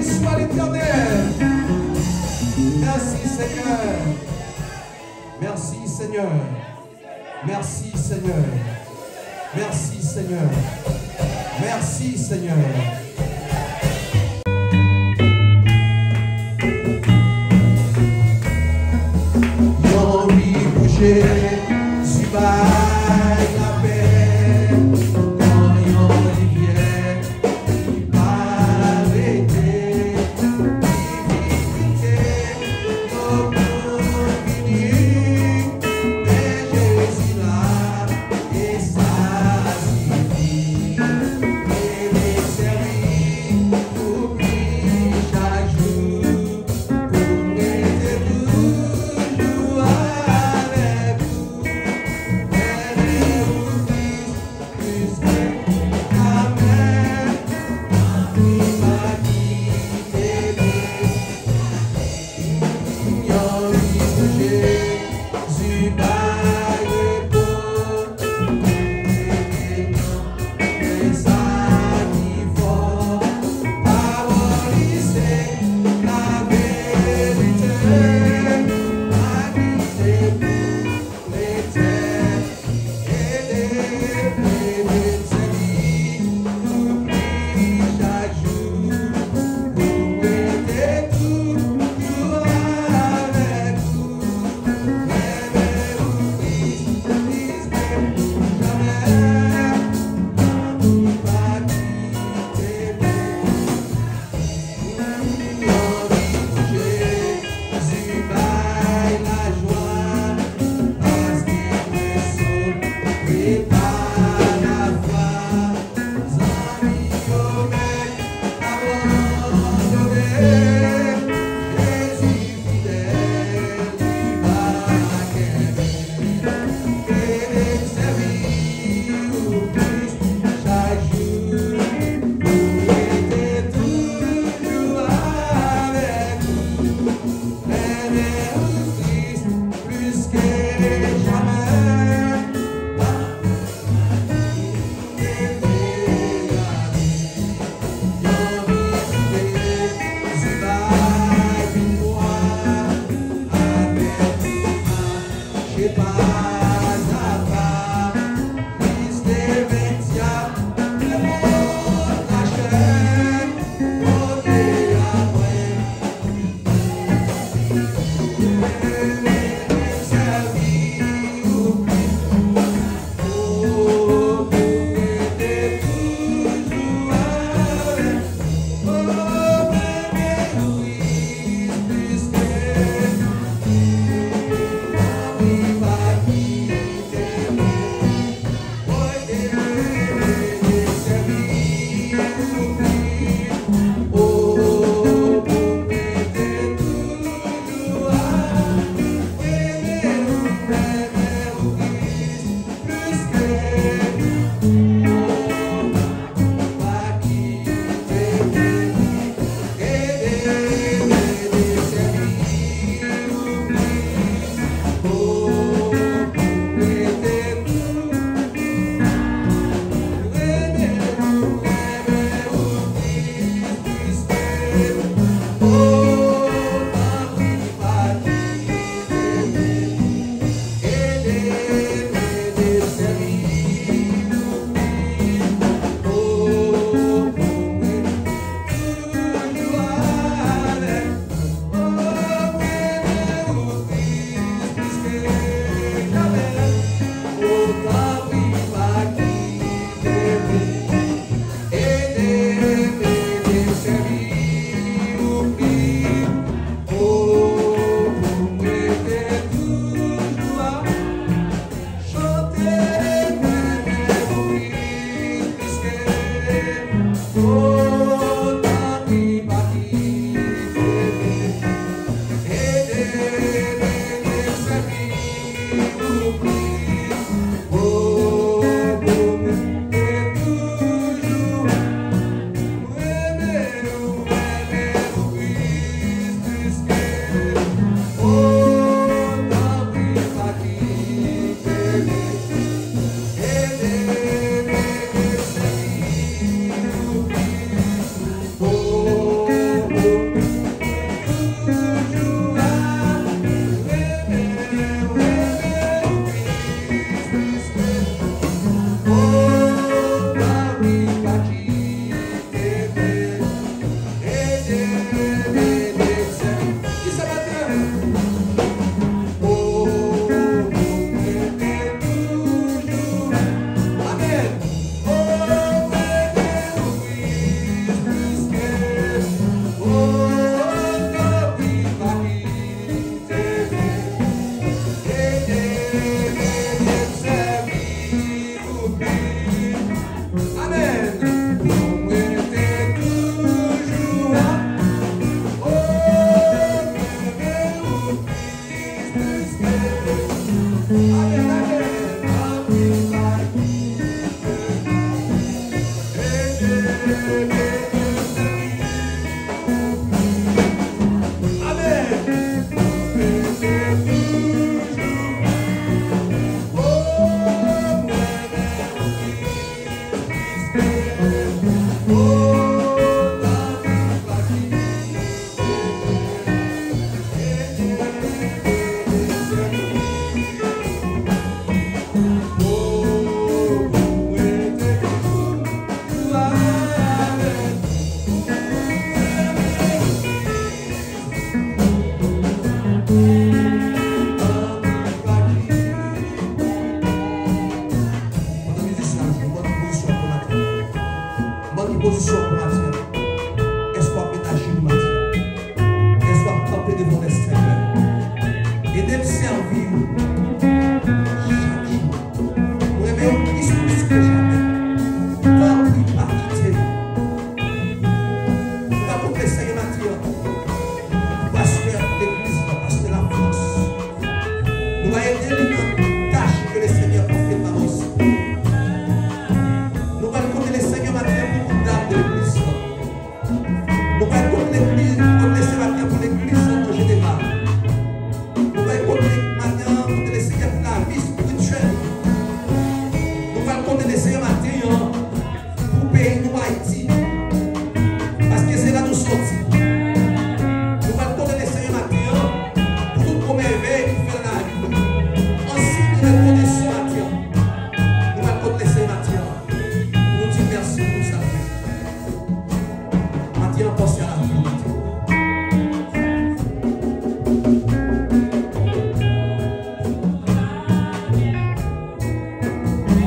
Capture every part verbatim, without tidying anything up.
Soit l'Éternel. Merci Seigneur. Merci Seigneur. Merci Seigneur. Merci Seigneur. Merci Seigneur. Yon ri bouche, Jezi bay lapè, kon yon rivyè ki pa rete, ki vin kite yon moun vini, men Jezi la, e sa sifi. Leve sèvi pou li chak jou, pou m rete toujou avèk ou. Nou pral konte legliz, nou konte Lesenyè maten an pou legliz lan an jeneral. Nou pral konte maten an, konte Lesenyè pou lavi espirityèl. Nou pral konte Lesenyè maten an pou peyi nou, Ayiti. Paske se la nou sòti. Nou pral konte Lesenyè maten an pou tout bon mèvèy li fè nan lavi nou. Ansanm, nou pral konte Lesenyè maten an. Nou pral konte Lesenyè maten an. Nou di mèsi pou sa. Maten an, panse a lavi w maten an.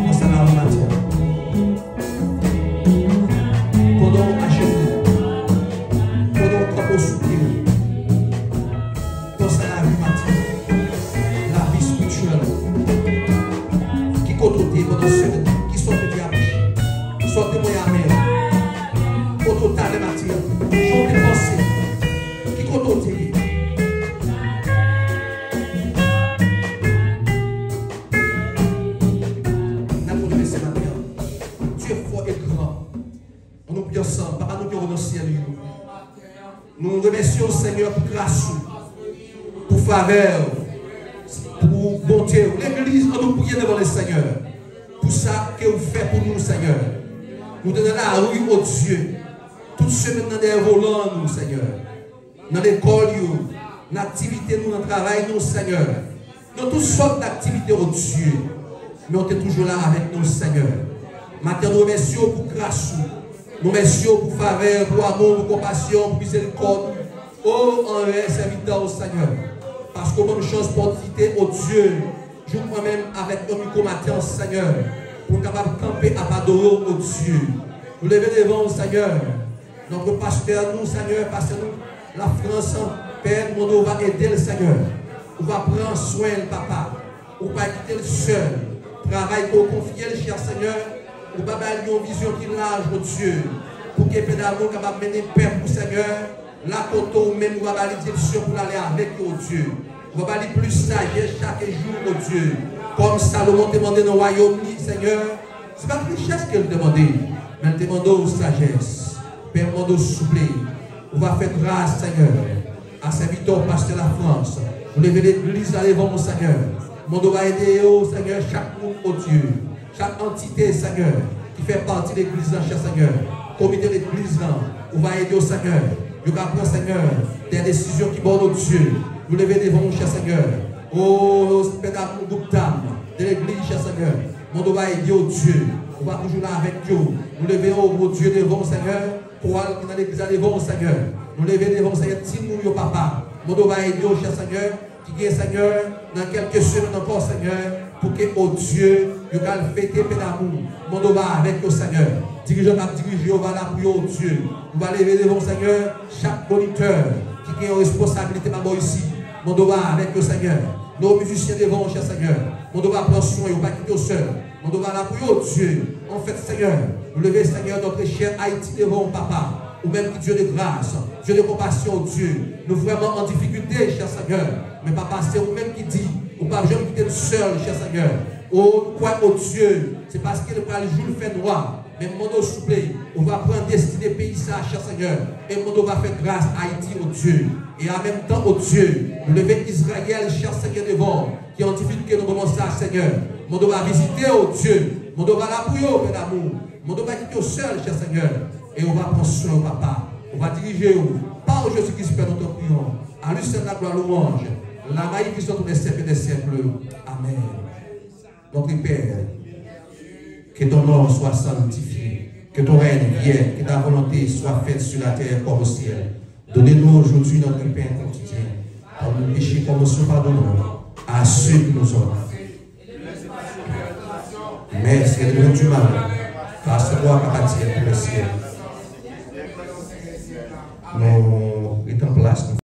Panse a lavi w maten an. Pandan w ajenou, pandan w kanpe sou pye w, panse a lavi w maten an. Lavi espirityèl. Ki kote w te ye pandan semèn nan? Kisa w te di a bouch? Sa w temwaye a men an? Kote w t ale maten an? Jan w te panse? Ki kote w te ye? N ap remèsye maten an. Dye fò e gran. Ann nou priye ansanm. Papa nou ki nan syèl yo. Nou remèsye w, Senyè, pou gras ou, pou favè w, pou bonte w. Legliz, ann nou priye devan Lesenyè pou sa ke w fè pou nou, Senyè. Nou te nan lari, o Dye, tout semèn nan dèyè volan nou, Senyè. Nan lekòl yo, nan aktivite nou, nan travay nou, Senyè. Nan tout sòt aktivite, o Dye, men w te toujou la avèk nou, Senyè. Maten, nou remèsye w pou gras ou. Nou remèsye w pou favè, pou amou, pou konpasyon, pou mizerikòd ou, o, anvè sèvitè w, Senyè. Paske w ban m chans, opòtinite, o Dye, jouk mwen menm avèk yon mikwo maten an, Senyè, pou m kapab kanpe ap adore w, o Dye. Nou leve devan w, Senyè. Notre pastè nou, Senyè, pastè nou, Lafrans, Pè, nou mande w va ede l, Senyè. Ou va pran swen l, Papa. Ou pa kite l sèl. Travay ke w konfye l, chè Senyè, ou va ba l yon vizyon ki laj, o Dye, pou ke Pè Damou kapab mennen pèp ou, Senyè, la kote ou menm ou va ba li direksyon pou l ale avèk yo, o Dye. Ou va ba li plis sajès chak jou, o Dye. Kòm Salomon te mande nan wayòm li, Senyè, se pa t richès ke l te mande, men l te mande w sajès. Pè, m mande w, souple, ou va fè gras, Senyè, a sèvitè w, pastè Lafrans. Nou leve legliz la devan w, Senyè. Mande w va ede yo, Senyè, chak moun, o Dye. Chak antite, Senyè, ki fè pati legliz la, chè Senyè. Komite legliz la, ou va ede yo, Senyè. Yo ka pran, Senyè, de desizyon ki bon, o Dye. Nou leve devan w, chè Senyè. O, Pè Damou, gwoup dam de legliz, chè Senyè. Mande w va ede yo, o Dye. Ou va toujou la avèk yo. Nou leve yo, o Dye, devan w, Senyè. Kowal ki nan legliz la devan w, Senyè. Nou leve devan w, Senyè, timoun yo, Papa. Mande w va ede yo, chè Senyè, ki gen, Senyè, nan kèlke semèn ankò, Senyè, pou ke, o Dye, yo ka al fete Pè Damou. Mande w va avèk yo, Senyè. Dirijan k ap dirije yo, va la pou yo, o Dye. Nou va leve devan w, Senyè, chak monitè ki gen yon responsabilite pa bò isi. Mande w va avèk yo, Senyè. Nou mizisyen devan w, chè Senyè. Mande w va pran swen yo, pa kite yo sèl. Mande w va la pou yo, o Dye. Anfèt, Senyè, nou leve, Senyè, notre chè Ayiti devan w, Papa. Ou menm ki Dye de gras, Dye de konpasyon, o Dye. Nou vrèman an difikilte, chè Senyè. Men, Papa, se ou menm ki di, ou p ap janm kite n sèl, chè Senyè. O, nou kwè, o Dye, se paske l pral jou l fè nwa. Men m mande w, souple, ou va pran destine peyi sa a, chè Senyè. E m mande w va fè gras Ayiti, o Dye. E an menm tan, o Dye, nou leve Izrayèl, chè Senyè, devan w. Ki an difikilte nan moman sa, Senyè. Mande w va vizite yo, o Dye. Mande w va la pou yo, Pè Damou. Mande w pa kite yo sèl, chè Senyè. E ou va pran swen yo, Papa. Ou va dirije yo. Par Jésus-Christ, Père, nous te prions. À lui seul la gloire, louange, la magnificence pour les siècles des siècles. Amen. Notre Père, que ton nom soit sanctifié, que ton règne vienne, que ta volonté soit faite sur la terre comme au ciel. Donnez-nous aujourd'hui notre pain quotidien. Pardonne nos péchés comme nous aussi nous pardonnons à ceux qui nous ont offensés. Mais délivre-nous du mal, car c'est toi qui appartiens pour le ciel. Nou rete an plas.